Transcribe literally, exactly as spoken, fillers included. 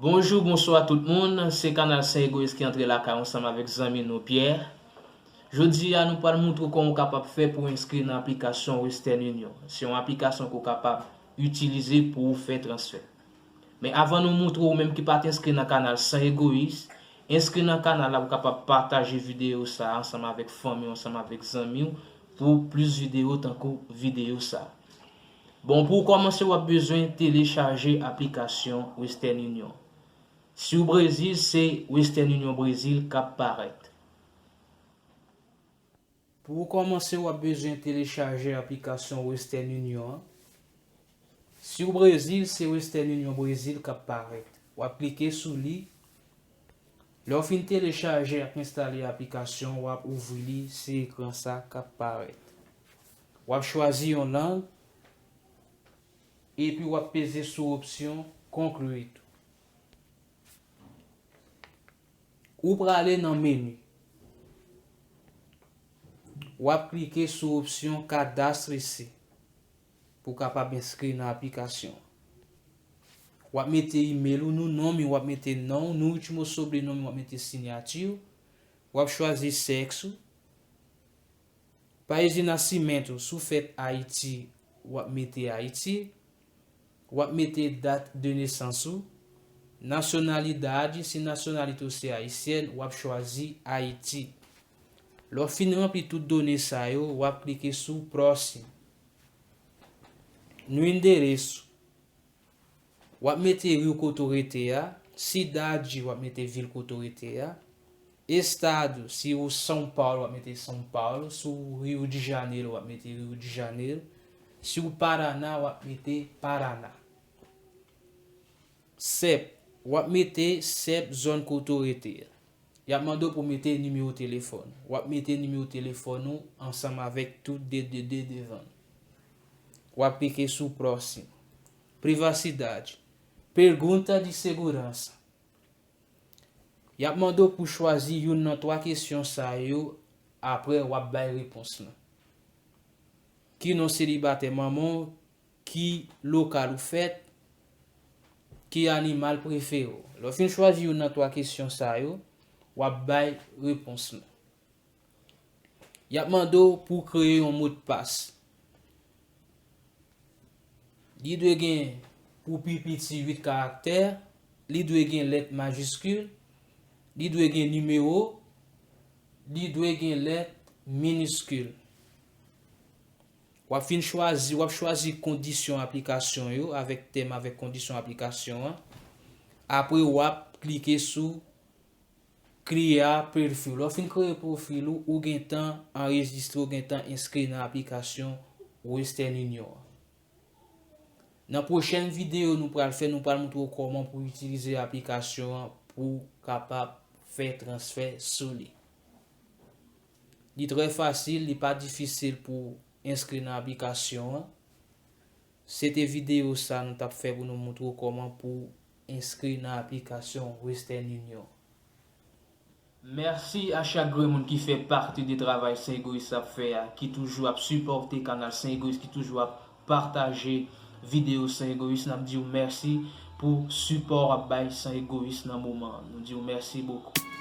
Bonjou, bonswa tout moun. Se Kanal San Egoyis ki antre lakay ansanm avèk zanmi nou Pierre. Jodi a, nou pral moutre w kòman w kapab fè pou w enskri nan aplikasyon Western Union. Se yon aplikasyon ke w kapab itilize pou w fè transfè. Men avan nou moutre w, ou menm ki pa t enskri nan Kanal San Egoyis, enskri nan kanal la pou w kapab pataje videyo sa a ansanm avèk fanmi w, ansanm avèk zanmi w, pou plis videyo tankou videyo sa a. Bon, pou w kòmanse, w ap bezwen telechaje aplikasyon Western Union. Si w Brezil, se Western Union Brezil k ap parèt. Pou w kòmanse, w ap bezwen telechaje aplikasyon Western Union an. Si w Brezil, se Western Union Brezil k ap parèt. W ap klike sou li. Lè w fin telechaje ak enstale aplikasyon, w ap ouvri li, se ekran sa k ap parèt. W ap chwazi yon lang, epi w ap peze sou opsyon Concluir. Ou prale nan meni. W ap klike sou opsyon Cadastre-se pou w kapab enskri nan aplikasyon. W ap mete imèl ou, nou non, men w ap mete non, nou último sobrenome, w ap mete siyati w. W ap chwazi sèks ou. País de nascimento, si w fèt Ayiti, w ap mete Ayiti. W ap mete date de naissance ou. Nacionalidade, si nasyonalite w se ayisyèn, w ap chwazi Ayiti. Lè w fin ranpli tout done sa yo, w ap klike sou Próximo. No endereço, w ap mete ri w kote w rete a. Cidade, w ap mete vil kote w rete a. Estado, si w São Paulo, w ap mete São Paulo. Si w Rio de Janeiro, w ap mete Rio de Janeiro. Si w Paraná, w ap mete Paraná. Sep, w ap mete sep zòn kote w rete a. Y ap mande w pou w mete nimewo telefòn. W ap mete nimewo telefòn ou ansanm avèk tout de, de, de devan. W ap klike sou Próximo. Privacidade. Pergunta de segurança. Y ap mande w pou w chwazi youn nan twa kesyon sa yo, apre w ap bay repons lan. Ki non selibatè manman w, ki lokal ou fèt, ki animal prefere w. Lè w fin chwazi youn nan twa kesyon sa yo, w ap bay repons lan. Y ap mande w pou w kreye yon modpas. Li dwe gen pou pi piti uit karaktè, li dwe gen lèt majiskil, li dwe gen nimewo, li dwe gen lèt miniskil. W ap fin chwazi, w ap chwazi kondisyon aplikasyon yo avèk tèm avèk kondisyon aplikasyon an. Apre w ap klike sou Cria perfil. Lè w fin kreye pwofil ou, ou gentan anrejistre, ou gentan enskri nan aplikasyon Western Union an. Nan pwochèn videyo nou pral fè, nou pral moutre w kòman pou w itilize aplikasyon an pou w kapab fè transfè sou li. Li trè fasil, li pa difisil pou w enskri nan aplikasyon an. Se te videyo sa nou t ap fè pou nou moutre w kòman pou w enskri nan aplikasyon Western Union. Mèsi a chak grenn moun ki fè pati de travay San Egoyis ap fè a, ki toujou ap sipòte kanal San Egoyis, ki toujou ap pataje videyo San Egoyis. N ap di w mèsi pou sipò w ap bay San Egoyis nan moman an. Nou di w mèsi bokou.